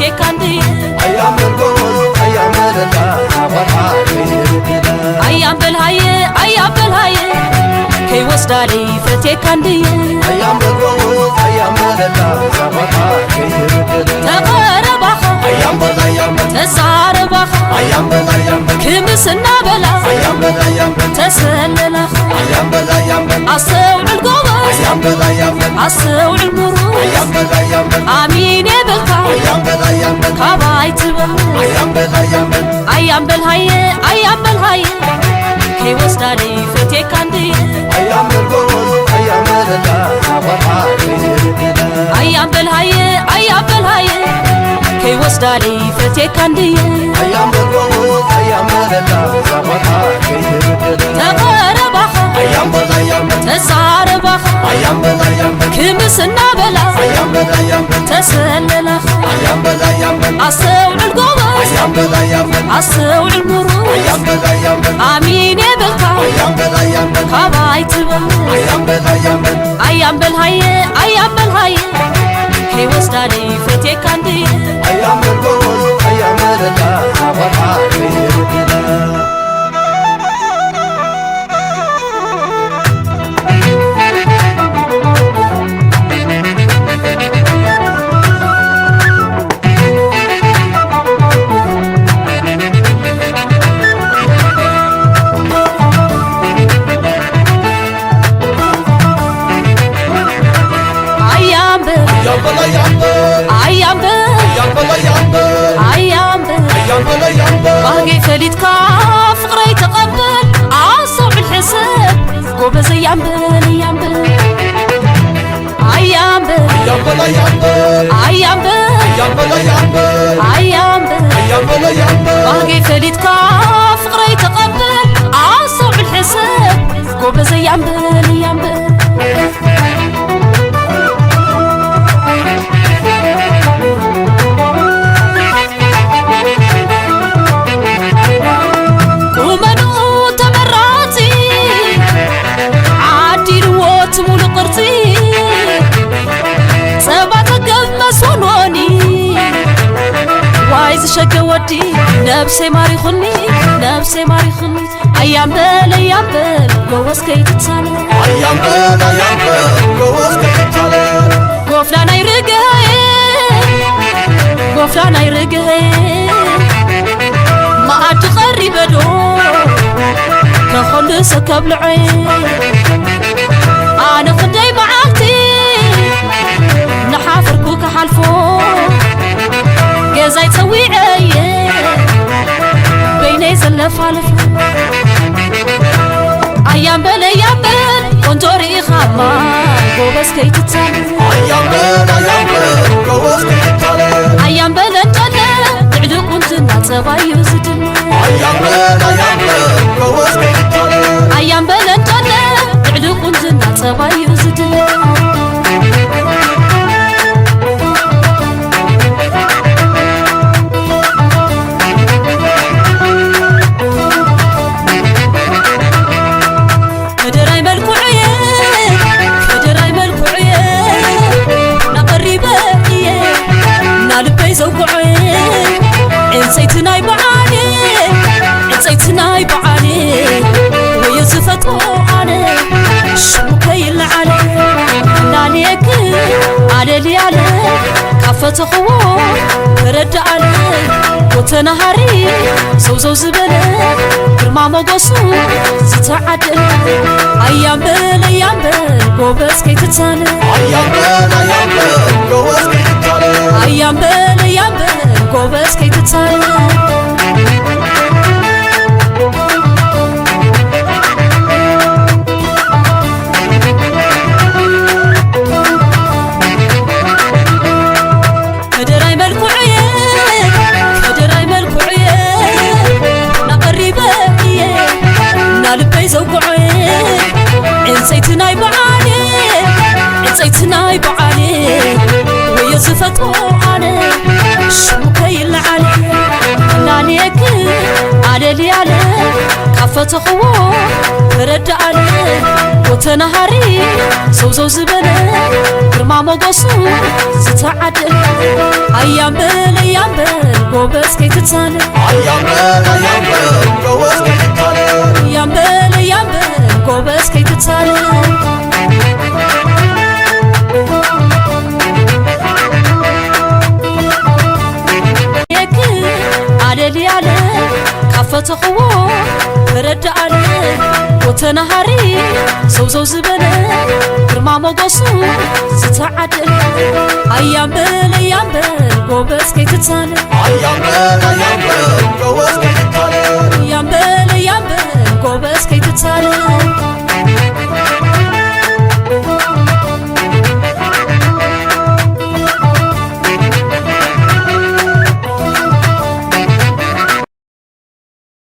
ፈቴካ እንድየ ኣያም በል ጎበዝ ኣያም በለላ ኣቆልዓ ከይርድለ ኣያም በል ሃየ ኣያም በል ሃየ ከይወስዳለይ ፈቴካ እንድየ ኣያም በል ጎበዝ ኣያም በለላ ኣቆልዓ ከይርድለ ተቐረባኻ ኣያም በል ኣያም በል ተዛረባኻ ኣያም በል ኣያም በል ክምስ እናበላ ኣያም በል ኣያም በል ተሰለላኻ ኣያም በል ኣያም በል ኣስተውዕል ጎበዝ ኣያም በል ኣያም በል ኣስተውዕል ምሩዝ ኣያም በል ኣያም በል ኣሚን የበልካ ኣያም በል ኣያም በል ካባይ ትበል ኣያም በል ኣያም በል ኣያም በል ሃየ ኣያም በል ሃየ ከይወስዳለይ ፈቴካ እንድየ ኣያም በል ጎበዝ ኣያም በለላ ኣቆልዓ ከይርድለ ኣያም በል ሃየ ኣያም በል ሃየ ከይወስዳለይ ፈቴካ እንድየ ኣያም በል ጎበዝ ኣያም በለላ ኣቆልዓ ከይርድለ ተቐረባኻ ኣያም በል ኣያም በል ተዛረባኻ ኣያም በል ኣያም በል ክምስ እናበላ ኣያም በል ኣያም በል ተሰለላኻ ኣያም በል ኣያም በል ኣስተውዕል ጎበዝ ኣያም በል ኣያም በል ኣስተውዕል ምሩዝ ኣያም በል ኣያም በል ኣሚን የበልካ ኣያም በል ኣያም በል ካባይ ትበል ኣያም በል ኣያም በል ኣያም በል ሃየ ኣያም በል ሃየ ከይወስዳለይ ፈቴካ እንድየ ኣያም በል ጎበዝ ኣያም በለላ ኣቆልዓ ከይርድለ ኣያምበ ኣያምበ ኣያምበ ኣያምበ ኣያምበ ኣያምበ ኣያምበ ኣያምበ ኣያምበ ኣያምበ ባህገይ ፈሊጥካ ፍቕረይ ተቐበል ኣስተውዕል ሕሰብ ጎበዝ ኣያምበ ኣያምበ ኣያምበ ኣያምበ ኣያምበ ኣያምበ ኣያምበ ኣያምበ ኣያምበ ኣያምበ ኣያምበ ባህገይ ፈሊጥካ ፍቕረይ ተቐበል ኣስተውዕል ሕሰብ ጎበዝ ኣያምበ ኣያምበ ቁመንኡ ተመራጺ ዓዲልዎ እቲ ሙሉእ ቅርጺ ጸባ ተገብ መስወንወኒ ዋይ ዝሸገ ወዲ ነብሰይ ማሪኹኒ ነብሰይ ማሪኹኒ ኣያምበል ኣያምበል ጎበዝ ከይትሳነ ኣያምበል ኣያምበል ጎበዝ ከይትሳነ ጎፍላ ናይ ርግሀ ጎፍላ ናይ ርግሀ መኣዲ ቀሪበ ዶ ከኸሉ ሰብ ከብልዖ ኣነ ክንደይ መዓልቲ እናሓፈርኩ ክሓልፎ ገዛይ ጸዊዐየ በይነይ ዘለፋልፎ ኣያምበል ኣያምበል ቆንጆ ርኢኻማ ጎበዝ ከይትታለ ኣያምበል ኣያምበል ጎበዝ ከይትታለ ኣያምበል እንተለ ልዕሊ ቁንጅና ጸባዩ ዝድለ ኣያምበል ኣያምበል ጎበዝ ከይትታለ ኣያምበል እንተለ ልዕሊ ቁንጅና ጸባዩ ዝድለ ከደራይ መልኩዕየ ከደራይ መልኩዕየ ናቐሪበ እየ ናልበይ ዘውግዖ ዕንፀይቲ ናይ በዓል ዕንፀይቲ ናይ በዓል ወዮ ዝፈትዎ ኣነ ሽሙ ከይለዓለ ናንየክ ኣለልያለ ካብ ፈተኽዎ ተረድኣለ ጎተናሃሪ ዘውዘው ዝበለ ግርማ ሞገሱ ዝተዓደለ ኣያምበል ኣያምበል ጎበዝ ከይትታለ ኣያምበል ኣያምበል ጎበዝ ከይትታለ ኣያምበል ኣያምበል ጎበዝ ከይትታለ ከደራይ መልኩዕየ ከደራይ መልኩዕየ ናቐሪበ እየ ናልበይ ዘውግዖ ዕንፀይቲ ናይ በዓል ዕንፀይቲ ናይ በዓል ወዮ ዝፈትዎ ኣነ ሽሙ ከይለዓል ናንየክ ኣለልያለ ካብ ፈተኽዎ ተረድኣለ ጎተናሃሪ ዘውዘው ዝበለ ግርማ ሞገሱ ዝተዓደለ ኣያምበል ኣያምበል ጎበዝ ከይትታለ ኣያምበል ኣያምበል ጎበዝ ከይትታለ ኣያምበል ኣያምበል ጎበዝ ከይትታለ የክ ኣለልያለ ካብ ፈተኽዎ ተረድኣለ ወተናሃሪ ዘውዘው ዝበለ ግርማ ሞገሱ ዝተዓደለ ኣያምበል ኣያምበል ጎበዝ ከይትታለ ኣያምበል ኣያምበል ጎበዝ ከይትታለ